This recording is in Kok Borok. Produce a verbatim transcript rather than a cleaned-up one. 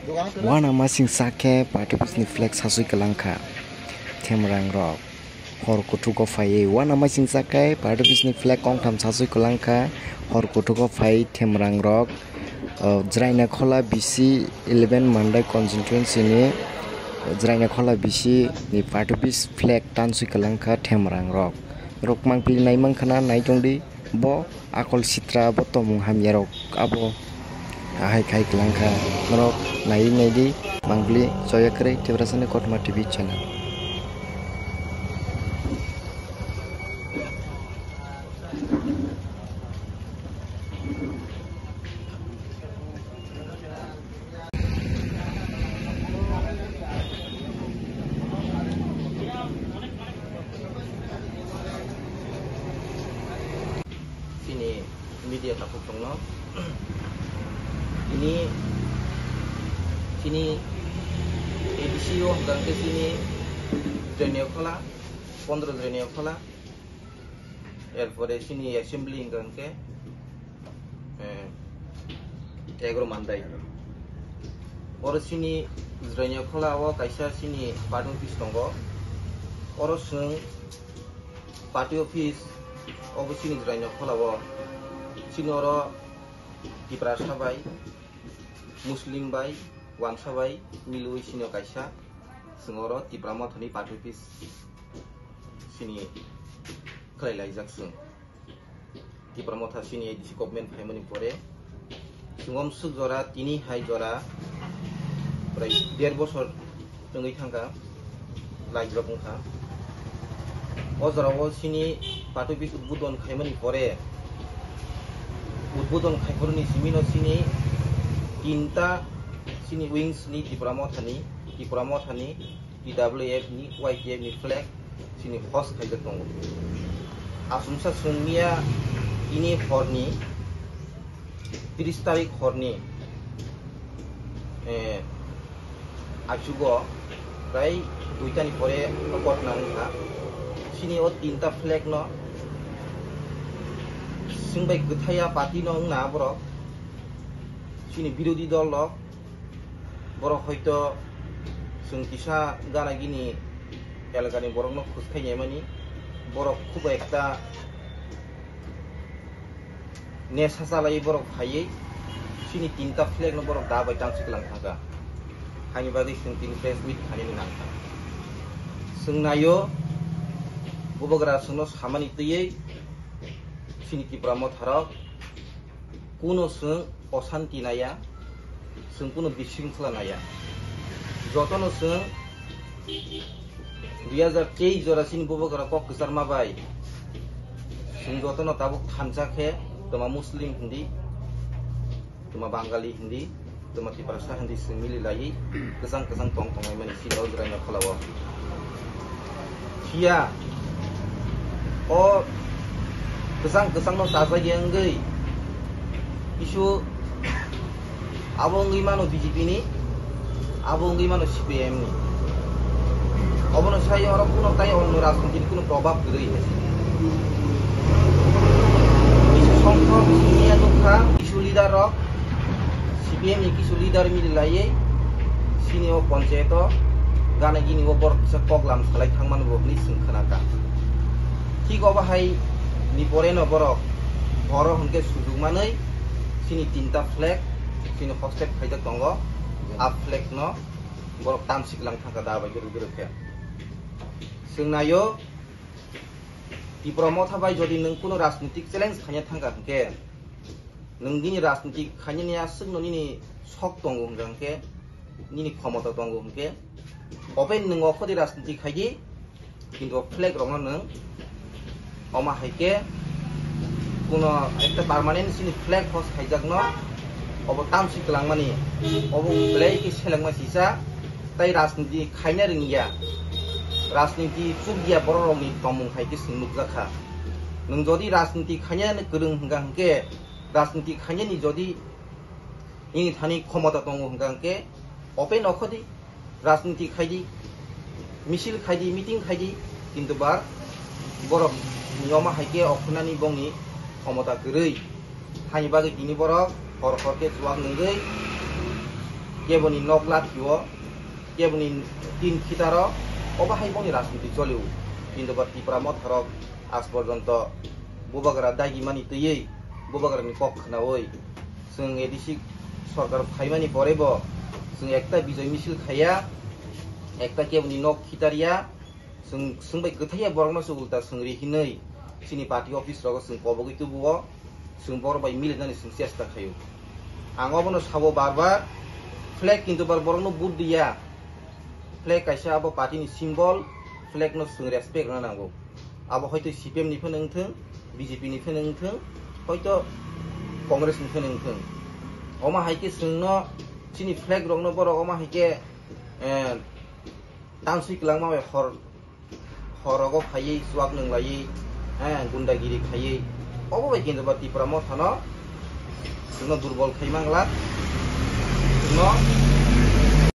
Wana masing sak khe party office ni flag sasui kwlang kha themrang rok. Hor kuthuk o phaiwi wana masing sak khe party office ni flag kongtham sasui kwlang kha. Hor kuthuk o phai themrang rok, o, Jraina Khola B C eleven Mandai constituency ni Jraina Khola B C ni party office flag tansui kwlang kha themrang rok. Rok mangpili nai mankha na, nai tongdi. Bo akol sitra, bo tongmung hamya rok abo ahai khai kwlang kha. Norok naiwi naidi, mangpili choya kwrwi Tiprasani Kothoma T V channel. Chini media takhuk tongno. Chini, chini A D C o hwnkha khe chini Jrainio Khola, pondro Jrainio Khola. Erpore chini assembly hwnkha khe, eh, egaro Mandai. Oro chini Jrainio Khola o kaisa chini party office tongo. Oro chwng party office obo chini Jrainio Khola o. Chini oro Tiprasa bai, Muslim bai, Wansa bai milwi chini o kaisa. Chwng oro Tipra Mothani party office chini khlai laijak chwng. Tipra Motha chini A D C government phaimani pore chwng omswk jora, tini hai jora prai der bosor tongwi thangkha, laijak wngkha. O jorao chini party office udbodon khaimani pore, udbodon khaiphuru ni simi no chini tinta chini wings ni Tipra Mothani, Tipra Mothani T W F ni, Y T F ni flag chini host khaijak tongo. Aswngsa chwng miya tini horni, tris tarik horni, eh, achugo prai duita ni pore o ghotna wngkha. Chini o tinta flag no chwng bai kwthaiya party no wngna borok, chini birodhi dol rok, borok hoito chwng kisa gana gini elakani borokno khus khai naimani, borok khubo ekta nesa chalai borok phaiwi chini tinta flag no borok da bai tansik lang thangkha. Haini bagwi chwng tini press meet khainani nangkha. Chwng naio, bubagra chwngno samani twiwi chini Tipra Motharok kuno chwng osanti naiya, chwng kuno bisingthola naiya. Jotono chwng dui hazar teis jora chini bubagra kok kwcharma bai chwng jotono tabuk thansa khe, twma Muslim hindi, twma Bangali hindi, twma Tiprasa hindi chwng mili laiwi kwchang kwchang tong tonglaimani chini o Jrainio Khola o. Phiya o kwchang kwchangno chajagya wngwi kisu abo wngwi mano B J P ni, abo wngwi mano C P I M ni. Obono sai oro kuno tai onno rajniti ni kuno probab kwrwi. Kisu songkho, kisu miya nukha, kisu leader rok, C P M ni kisu leader mili laiwi chini o ponchayat o gana gini o borok kisa koklam salai thangmani bo hwnwi chwng khna kha. Thik obo hai ni pore no borok horo hwnkhe sujuk manwi chini tinta flag chini hostel khaijak tongo, a flag no borok tamsik lang thangkha da bai guru guru khe. Chwng naio, Tipra Motha bai jodi nwng kuno rajnitik challenge khaina thangkha hwnkhe, nwng nini rajniti khainani aswkno nini sok tongo hwnkha hwnkhe, nini khomota tongo hwnkhe, open nwng okhodi rajniti khaidi, kintu o flag rokno nwng omo hai khe kuno ekta permanent chini flag host khaijakno obo tamsi kwlangmani, obo belai khe selengma sisa, tai rajniti khaina rwngya, rajniti chukya borok rokni tongmung hai khe chwng nukjakha. Nwng jodi rajniti khaina kwrwng hwnkha hwnkhe, rajniti khainani jodi nini thani khomota tongo hwnkha hwnkhe open okhodi, rajniti khaidi, misil khaidi, meeting khaidi, kintu bar borok ni omo hai khe okhonani bongni khomota kwrwi. Haini bagwi tini borok hor hor khe chuwak nungwi Keboni nok lathio, keboni tin khitaro, obo hai boni rajniti cholio. Kintu ba Tipra motharok aaj porjonto bubagra dagimani twiwi, bubagrani kok khnaui, chwng A D C sorkar phaimani porebo chwng ekta bijoy misil khaiya, ekta keboni nok khitarya, chwng, chwng bai kwthaiya borokno se ulta chwng ri hinwi chini party office rogo chwng kobogwi tubuo, chwng borok bai milinani chwng chesta khaio. Ang obono sabo bar bar, flag kintu bar borokno vote diya, flag kaisa abo party ni symbol, flag no chwng respect rwna nango. Abo hoito C P M ni phano wngthwng, B J P ni phano wngthwng, hoito Congress ni phano wngthwng. Omo hai khe chwngno chini flag rokno borok omo hai khe, eh, tanswi kwlangma bai hor, horogo phaiwi chuak nwnglaiwi, eh, gundagiri khaiwi, obo bai kintu ba Tipra mothano chwngno durbol khai mangla, chwngno